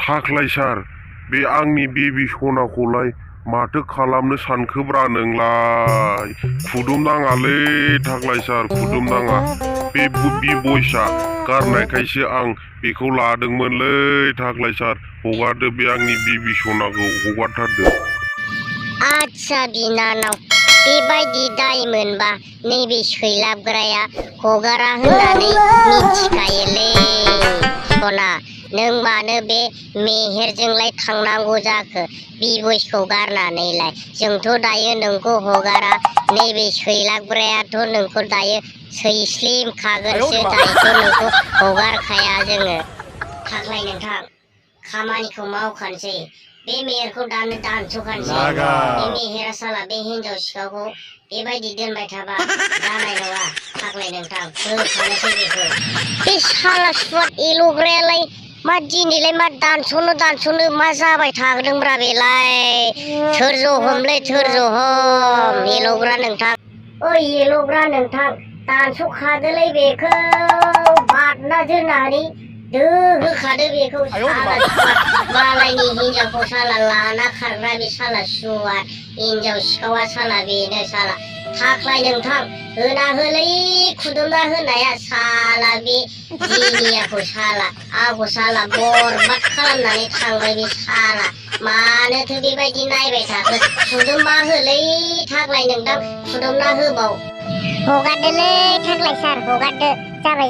थाख्लाय सार बे आंनि बेबि सनाखौलाय माथो खालामनो सानखोब्रा नोंलाय खुदुमनाङालै थाख्लाय सार खुदुमनाङा बे बयसा गारनायखायसो आं बेखौ लादोंमोनलै थाख्लाय सार हगारदो बे आंनि बेबि सनाखौ हगारथारदो। आच्छा बिनानाव बेबायदि दाय मोनबा नैबे सैलाबग्राया हगारा होननानै मिथिखायोलै सना नों मानो बे मेहेरजोंलाय थांनांगौ जाखो बिबयसखौ गारनानैलाय जोंथ' दायो नोंखौ हगारा नैबे सैलाबग्रायाथ' नोंखौ दायो सैस्लिमखागोनसो दायोथ' नोंखौ हगारखाया जोङो। थाख्लाय नोंथां खामानिखौ मावखानोसै बे मेहेरखौ दानस'खानोसै बे मेहेरा साला बे हिनजाव सिखावखौ बेबायदि दोनबाय थाबा जानाय नङा थाख्लाय नोंथां होखानोसै बेखौ। बे साला सुवाद एल'ग्रायालाय मा दिनैलाय मा दानस'नो मा जाबाय थादोंब्रा बेलाय धोर्ज हमलै धोर्ज हम एल'ग्रा नोंथां। ओइ एल'ग्रा नोंथां दानस'खादोलै बेखौ बादना जोनानै दो होखादो बेखौ साला सुवाद मालायनि हिनजावखौ साला लाना खारग्रा बे साला सुवाद हिनजाव सिखावा साला बेनो साला थाख्लाय नोंथां होना होलै खुदुमना होनाया साला बे जिनियाखौ साला आंखौ साला बरबाद खालामनानै थांबाय बे साला मानोथो बेबायदि नायबाय थाखो खुदुमना होलै थाख्लाय नोंथां खुदुमना होबाव। हगारदोलै थाख्लाय सार हगारदो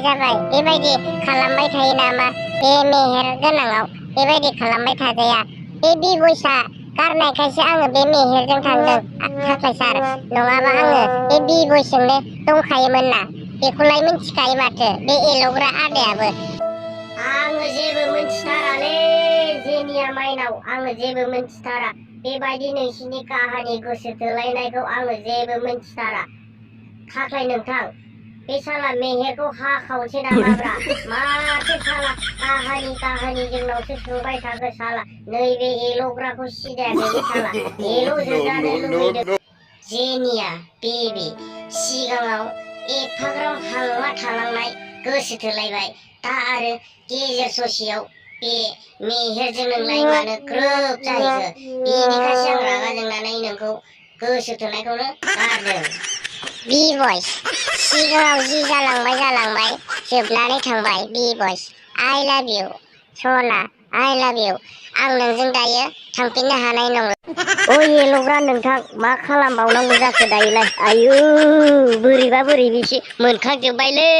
जाबाय बेबायदि खालामबाय थायो नामा बे मेहेर गोनाङाव बेबायदि खालामबाय थाजाया बे बिबयसा गारनायखायसो आङो बे मेहेरजों थांदों थाख्लाय सार नङाबा आङो बे बिबयसजोंनो दंखायोमोन ना बेखौलाय मिथिखायो माथो बे एल'ग्रा आदायाबो। आङो जेबो मिथिथारालै जेनिया माइनाव आङो जेबो मिथिथारा बेबायदि नोंसिनि काहानि गोसो थोलायनायखौ आङो जेबो मिथिथारा। थाख्लाय नोंथां बे साला मेहेरखौ हाखावनोसै नामाब्रा माथो साला काहानि जोंनावसो सोंबाय थाखो साला नैबे एल'ग्राखौ सिदायाखै साला एल'जोबजानो लुबैदों। जेनिया बेबि सिगाङाव एफाग्राब हांमा थालांनाय गोसो थोलायबाय दा आरो गेजेर ससेयाव बे मेहेरजों नोंलाय मानो ग्रोब जाहैखो बेनिखायसो आं रागा जोंनानै नोंखौ गोसो थोनायखौनो गारदों। बिबयस सिगाङाव जि जालांबाय जोबनानै थांबाय बिबयस आइ लाभ इउ सना आइ लाभ इउ आं नोंजों दायो थांफिननो हानाय नंला। ओइ एल'ग्रा नोंथां मा खालामबावनांगौ जाखो दायोलाय आयु बोरैबा बोरैबिसो मोनखांजोब्बायलै।